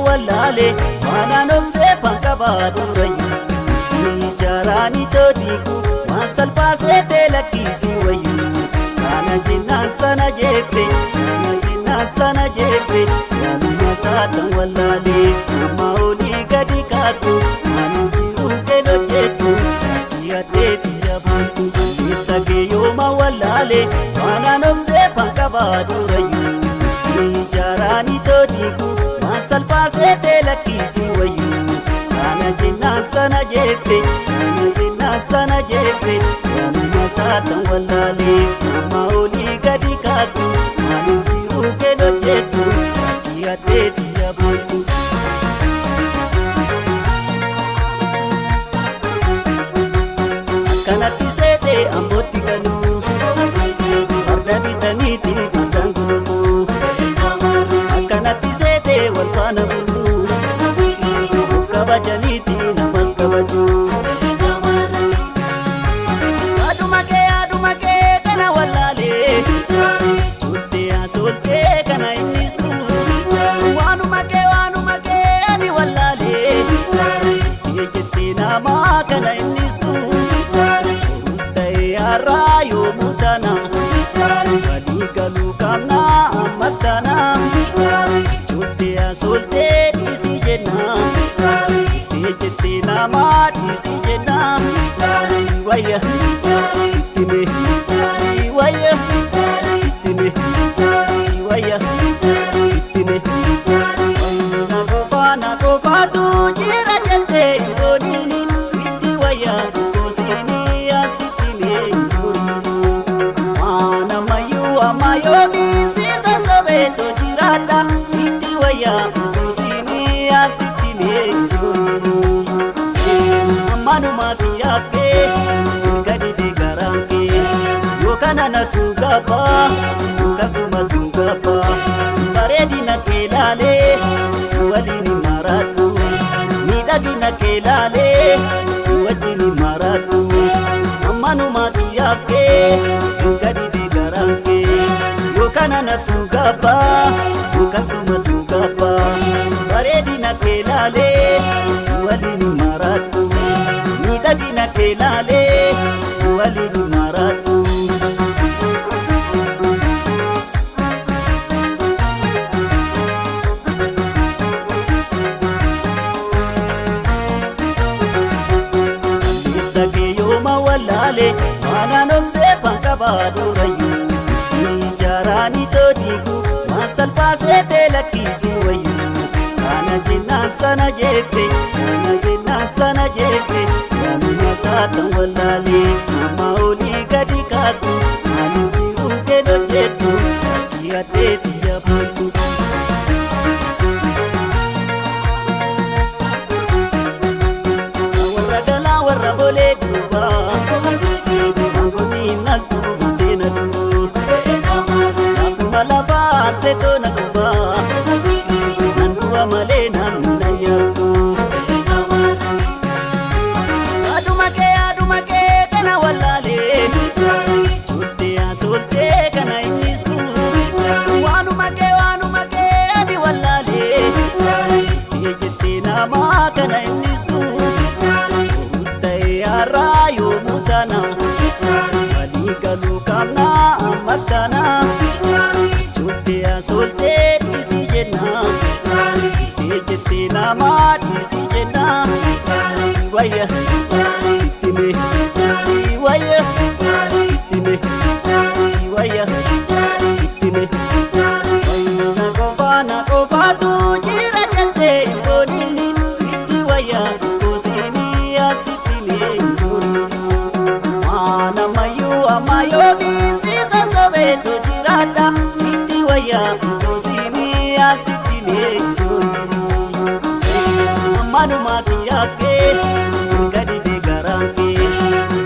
wallaale waanaan obsee fanqabaa durayyuu ijaaraanii toodiiku waan salphaasee teelakkiisii wayyuu kana jennaan sana jette kana jennaan sana jette waanuma saatan wallaale amma olii gadi kaattu waan jiru keeloo jettu lakkii addeetti jabaantu keessa kee yooma wallaale waanaan obsee fanqabaa durayyuu ijaaraanii toodiiku waan salphaasee teelakkiisii wayyuu kana jennaan sana jette kana jennaan sana jette waanuma saatan wallaale amma olii gadi kaattu waan jiru keeloo jettu lakkii addeetti jabaantu. Akkanatti seetee ambootti galuu farda bitaniiti fardaan gulufuu akkanatti seetee wal faana buluu of kabajaniiti namas kabajuu. Yaaduma kee kana wallaalee Cuuttee asooltee kana innistu waanuma kee ani wallaalee Jettee jettee namaa kana innistu borus ta'ee har'aa yoomuu taana walii galuu qabna ammas taana Cuuttee asooltee dhiisii jenna jettee jettee namaa dhiisii jenna wayya sitti mee si wayya sitti mee si wayya sitti mee na qofaa na qofaatu jira jettee yooniini sitti wayya goosiini asitti mee waan ammayyuu amma yoomii si sassabeetu jiraadha sitti wayya goosiini asitti mee ammanuma kiyyaaf kee gadi deegaraan kee yookaan anatu gabaa akkasumatu gabaa bareedina kee laalee si waliin maradhu miidhagina kee laalee si wajjin maradhu ammanuma kiyyaaf kee gadi deegaraan kee yookaan anatu gabaa akkasumatu gabaa bareedina kee laalee si waliin maradhu miidhagina kee laalee si waliin maradhu. Keessa kee yooma wallaale waanaan obsee fanqabaa durayyuu ijaaraanii toodiiku waan salphaasee teelakkiisii wayyuu kana jennaan sana jette kana jennaan sana jette waanuma saatan wallaale amma olii gadi kaattu waan jiru keeloo jettu lakkii addeetti jabaantu. Warra galaa warra bolee duubaa Mangonni naltu maseena duu Laafuma lafaa aarseetoo na gubaa Nan du'a malee namni na nyaatu. Yaaduma kee kana wallaalee Cuuttee asooltee kana innistu waanuma kee ani wallaalee Jettee jettee namaa kana innistu borus ta'ee har'aa yoomuu taana walii galuu qabna ammas taana Cuuttee asooltee dhiisii jenna jettee jettee namaa dhiisii jenna si wayya sitti mee si wayya sitti mee si wayya sitti mee na qofaa na qofaatu jira jettee yooniini sitti wayya goosiini asitti mee waan ammayyuu amma yoomii si sassabeetu jiraadha sitti wayya goosiini asitti mee ammanuma kiyyaaf kee gadi deegaraan kee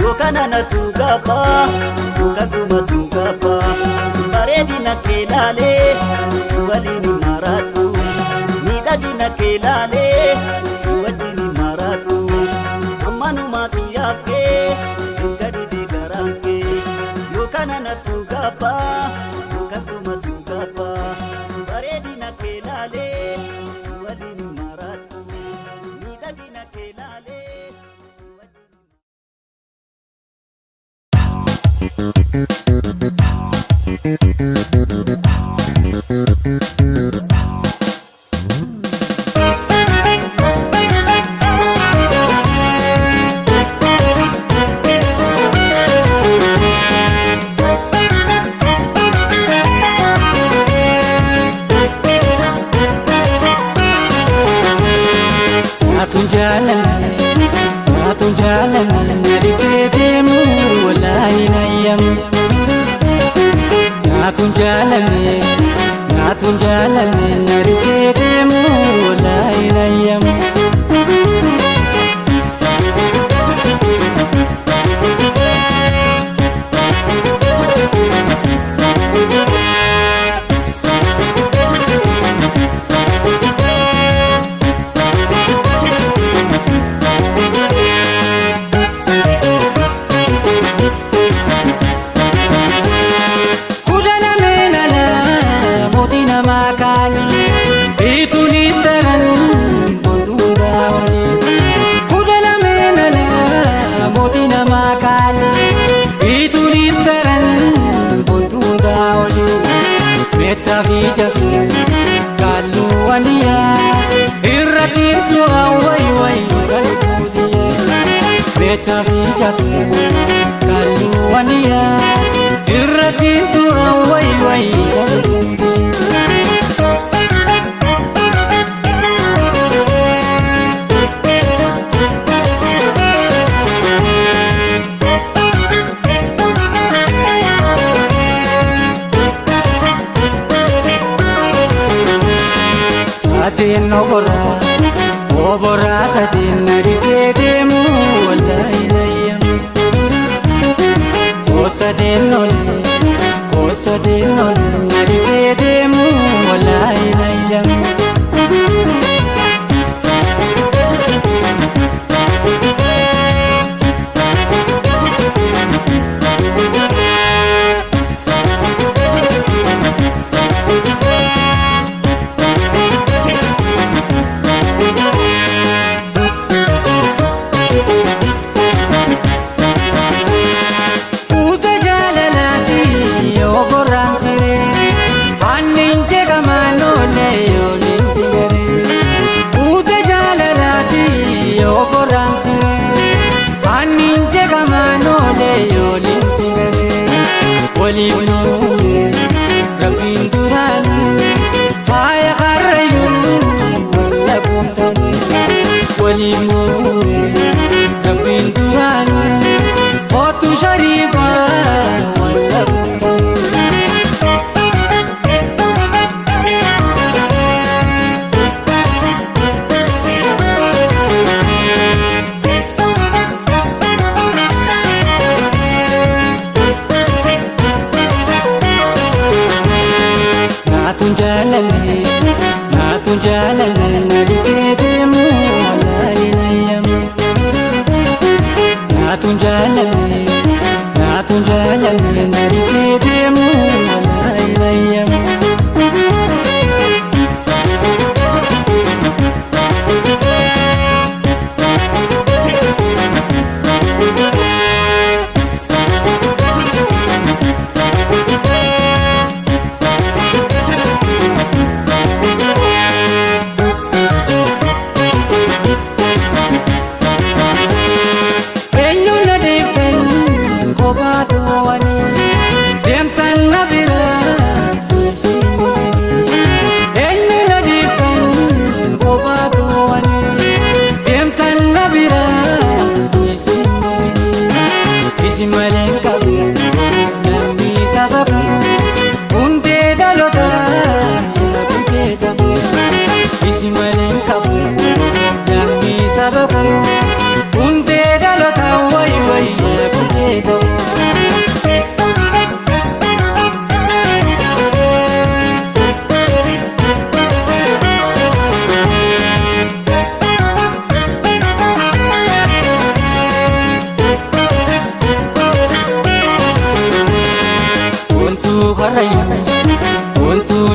yookaan anatu gabaa akkasumatu gabaa bareedina kee laalee si waliin maradhu miidhagina kee laalee si wajjin maradhu ammanuma kiyyaaf kee gadi deegaraan kee yookaan anatu gabaa akkasumatu gabaa bareedina kee laalee si waliin. Naatun jaalanne nadiftee deemu wallaahi nayyam. Naatun jaalanne naatun jaalanne nadiftee deemu wallaahi nayyam. Sateen obora, obora sateen nadiftee deemu wallaahi nayyam. Kosadeen olee, kosadeen olee nadiftee deemu wallaahi nayyam. Rabbiin duraanii faaya karrayyuu walla guutan waliin muummee Rabbiin duraanii kootu shariifaa walla guutan. Naatun jaalanne naatun jaalanne nadiftee deemu wallaahi nayyam. Naatun jaalanne naatun jaalanne nadiftee deemu wallaahi nayyam.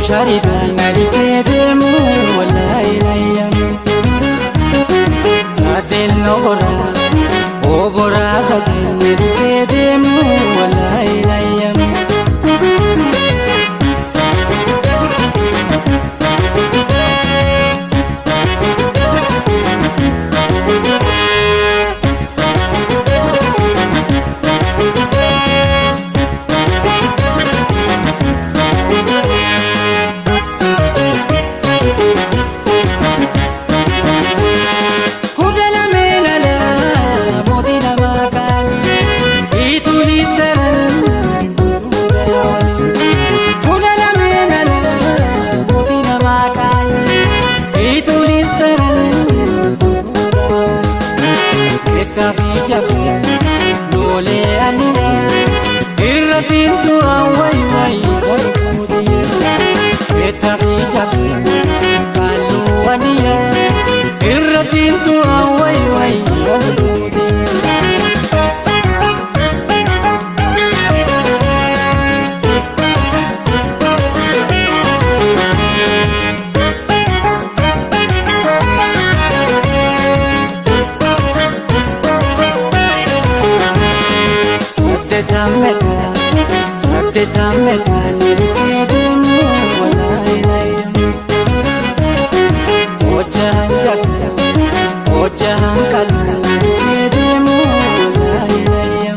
Sharifa nadiftee deemu wallaahi nayyam. Sateen obora, obora sateen nadiftee deemu wallaahi. Tole aniya irratiin tu'a way way salukuutiya Beetari jaarsa kalluu aniya irratiin tu'a way way salukuutiya. Saddeetammeeta saddeetammeeta nilkee deemu walaayi Hojjaan jaarsa hojjaan kallu nilkee deemu walaayi.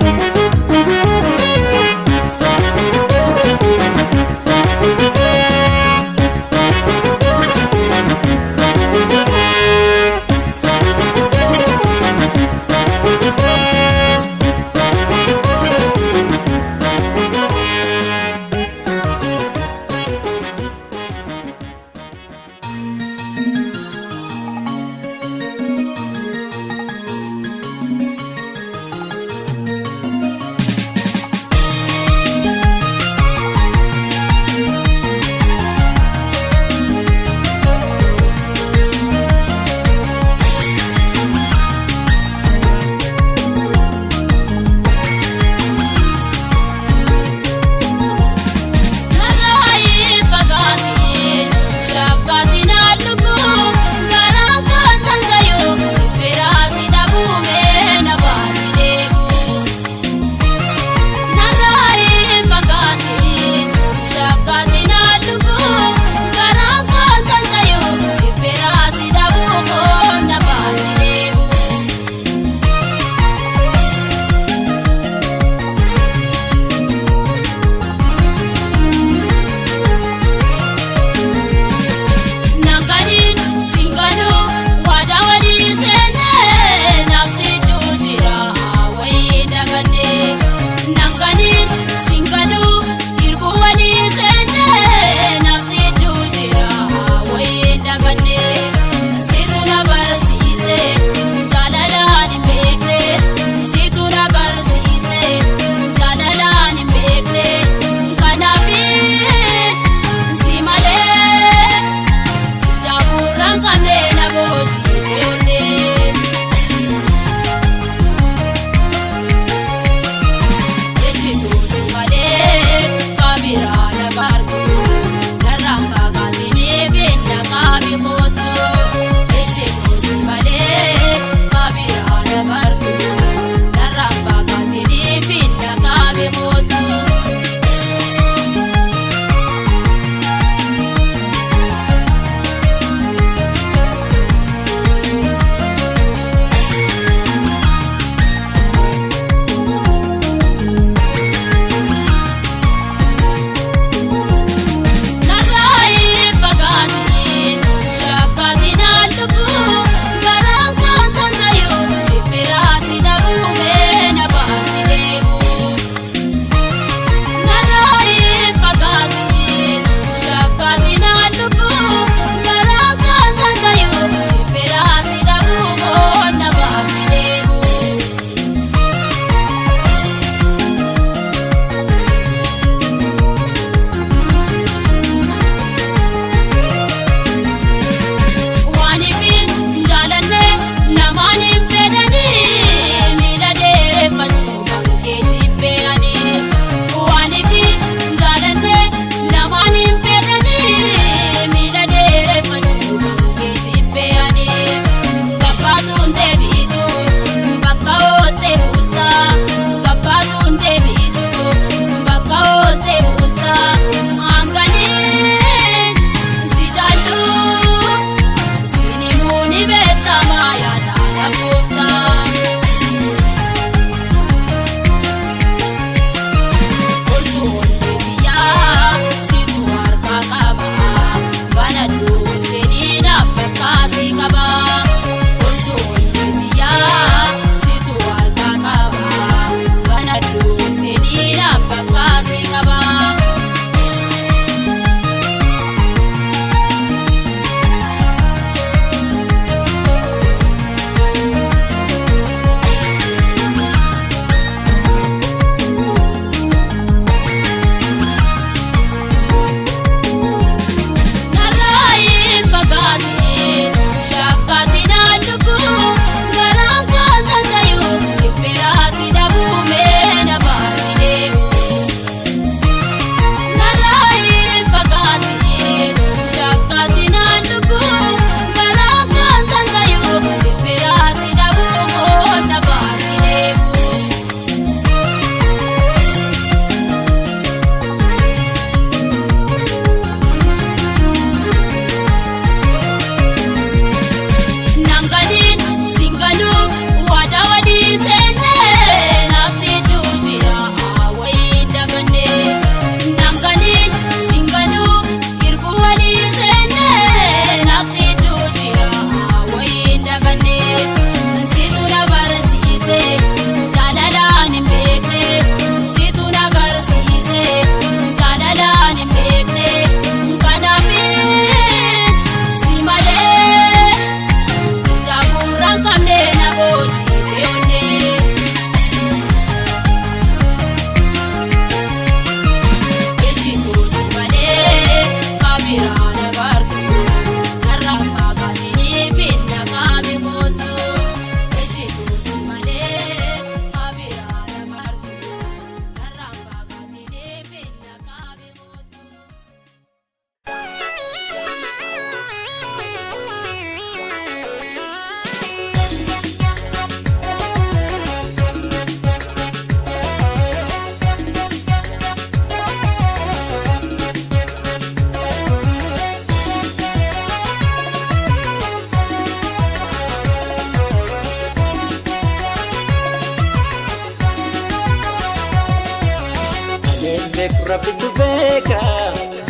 Beeku rabbitu beeka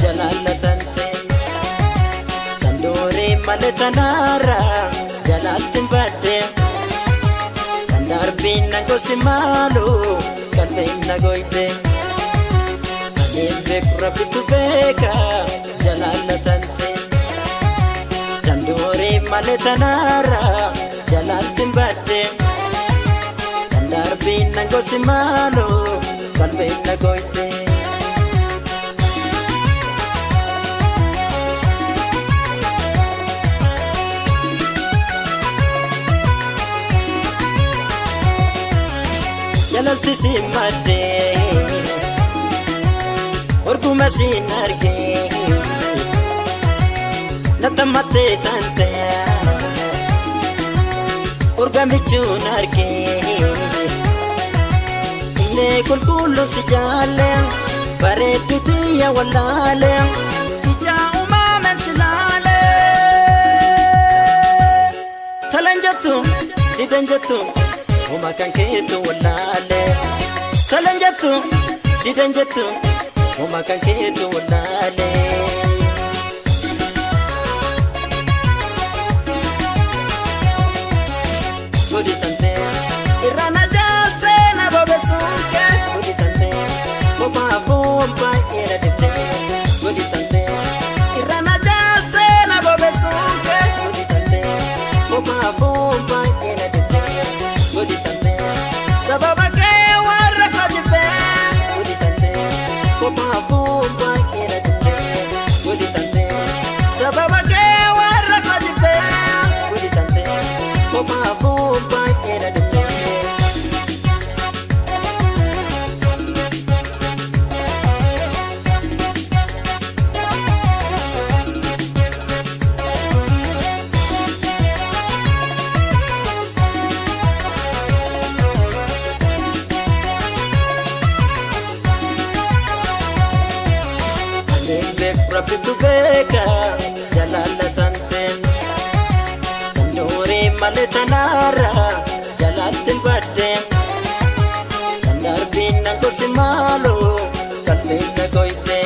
jalaala tante. Tan doorii malee tanaara jalaalti hin badde. Tan darbiin na gosi maalu qalbiin na goyte. Ani beeku rabbitu beeka jalaala tante. Tan doorii malee tanaara jalaalti hin badde. Tan darbiin na gosi maalu qalbiin na goyte. Jalalti si maddee orguma siin argee nattammattee tante urgamichuun argee inni qulqullu si jaalle bareeddu tiyya wallaale ija uumaman si laale talan jettu didan jettu. Uma kan keetu wallaale kalan jettu didan jettu uma kan keetu wallaale. Godi tante Irra na jaaltee na bobeessuun kee. Godi tante kophaa foon baay'ee na dibde godi tante Irra na jaaltee na bobeessuun kee. Godi tante kophaa foon baay'ee na dibde godi tante Sababa kee warra kojibbee. Godi tante kophaa foon baay'ee na dibde godi tante. Sababa kee warra kojibbee. Godi tante kophaa foon baay'ee na dibde. Ani beeku rabbitu beeka jalaala tante. Tan doorii malee tanaara jalaalti hin badde. Tan darbiin na gosi maaloo qalbiin na goyte.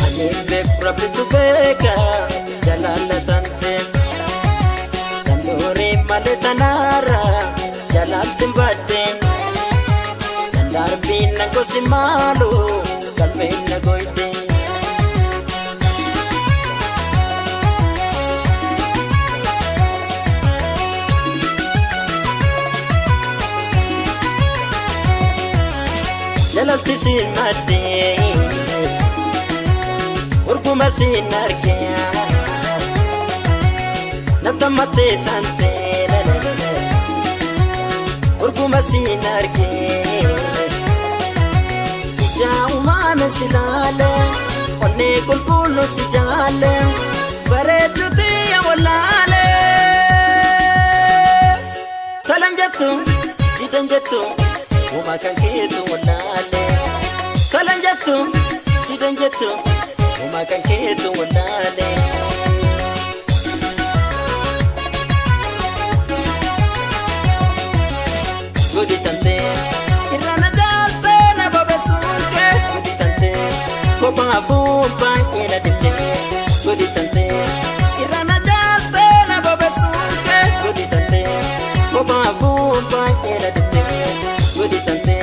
Ani beeku rabbitu beeka jalaala tante. Tan doorii malee tanaara jalaalti hin badde. Tan darbiin na gosi maaloo qalbiin na goyte. Jalalti siin maddee urguma siin argee nattammattee tante urguma siin argee ija uumame si laale onnee qulqullu si jaalle Bareeddu tiyya wallaale. Talan jettu didan jettu uma kan keetu wallaale talan jettu didan jettu uma kan keetu wallaale. Godi tante Irra na jaaltee na bobeessuun kee. Godi tante kophaa foon baay'ee na dibde godi tante Irra na jaaltee na bobeessuun kee. Godi tante kophaa foon baay'ee na dibde godi tante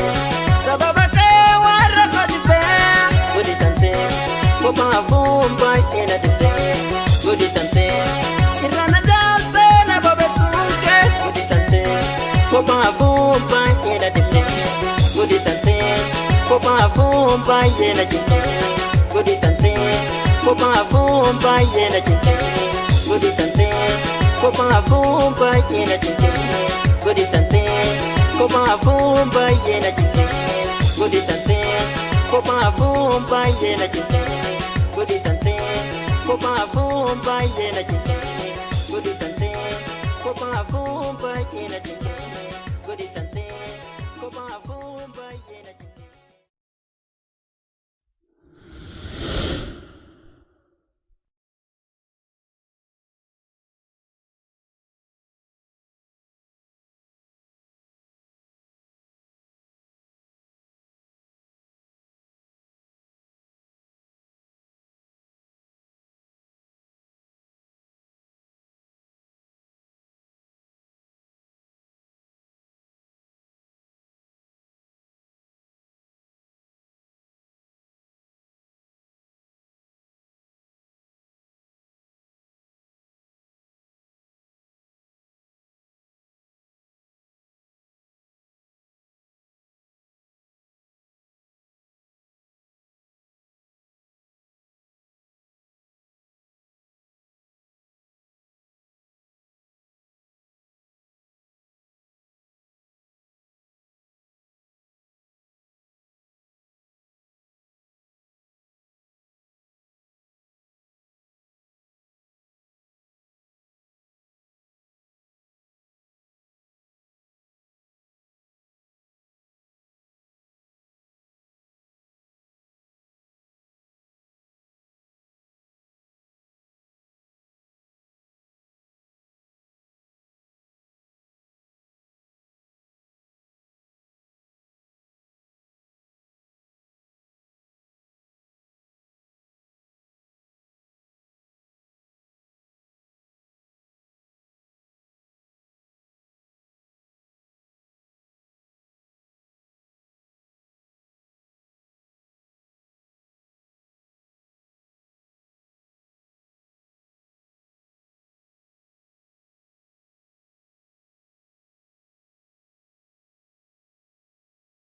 Sababa kee warra kojibbee. Godi tante kophaa foon baay'ee na dibde godi tante Irra na jaaltee na bobeessuun kee. Godi tante kophaa foon baay'ee na dibde godi tante kophaa foon baay'ee na jibbe godi tante kophaa foon baay'ee na jibbe godi tante kophaa foon baay'ee na jibbe godi tante kophaa foon baay'ee na jibbe godi tante kophaa foon baay'ee na jibbe godi tante kophaa foon baay'ee na jibbe.